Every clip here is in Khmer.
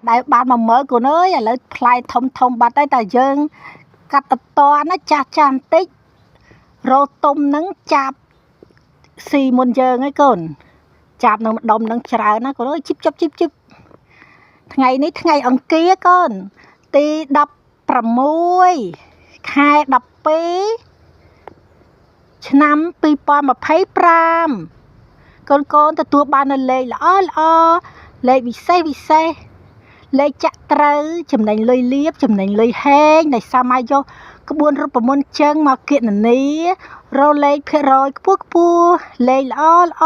ដែលបានមកមើលកូនអើយឥឡូវផ្លែធំធំបាត់ហើយតែយើងកាត់អត់តណាចាស់ចាស់បន្តិចរោទុំនឹងចាប់ស៊ីមុនយើងហើយកូនចាប់នៅម្ដុំនឹងច្រើនណាកូនអើយជីបជប់ជីបជីបថ្ងៃនេះថ្ងៃអង្គារកូនទី16ខែ12ឆ្នាំ2025កូនកូនទទួលបាននៅលេខល្អល្អលេខពិសេសពិសេសលេខចាក់ត្រូវចំណេញលុយលៀបចំណេញលុយហេងដោយសារមកយកក្បួនរូបមន្តចឹងមកគណនារលេខភាគរយខ្ពស់ខ្ពស់លេខល្អល្អ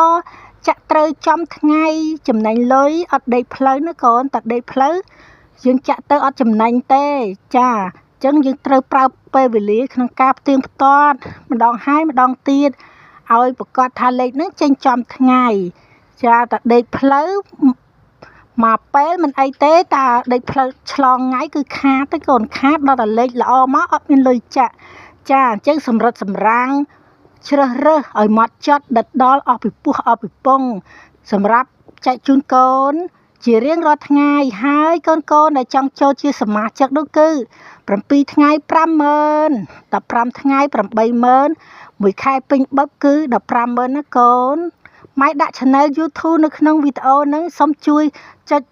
ចាក់ត្រូវចំថ្ងៃចំណេញលុយអត់ដេកផ្លូវណាកូនតែដេកផ្លូវយើងចាក់ទៅអត់ចំណេញទេចាអញ្ចឹងយើងត្រូវប្រើពេលវេលាក្នុងការផ្ទៀងផ្ទាត់ម្ដងហើយម្ដងទៀតឲ្យប្រកាសថាលេខហ្នឹងចេញចំថ្ងៃចាតែដេកផ្លូវមកពេលមិនអីទេតាដេកផ្លូវឆ្លងថ្ងៃគឺខាតទៅកូនខាតដល់តែលេខល្អមកអត់មានលុយចាក់ចាអញ្ចឹងសម្រិតសម្រាំងជ្រើសរើសឲ្យម៉ត់ចត់ដិតដល់អស់ពីពោះអស់ពីពងសម្រាប់ចែកជូនកូនជារៀងរាល់ថ្ងៃហើយកូនកូនដែលចង់ចូលជាសមាជិកនោះគឺ7ថ្ងៃ50000 15ថ្ងៃ80000មួយខែពេញបឹបគឺ150,000ណាកូនម៉ែដាក់ Channel YouTube នៅក្នុងវីដេអូហ្នឹងសូមជួយចុច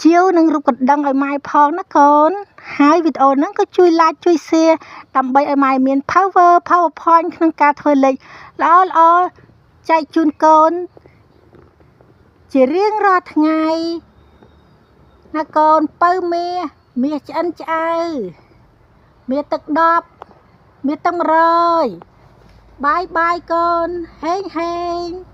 ជាវនិងរូបកណ្ដឹងឲ្យម៉ែផងណាកូនហើយវីដេអូហ្នឹងក៏ជួយ like ជួយ share ដើម្បីឲ្យម៉ែមាន power PowerPoint ក្នុងការធ្វើលេខល្អល្អចែកជូនកូនជារៀងរាល់ថ្ងៃណាកូនពៅមាសមាសឆ្អិនឆ្អៅមាសទឹក10មាសទឹក100បាយបាយកូនហេងហេង។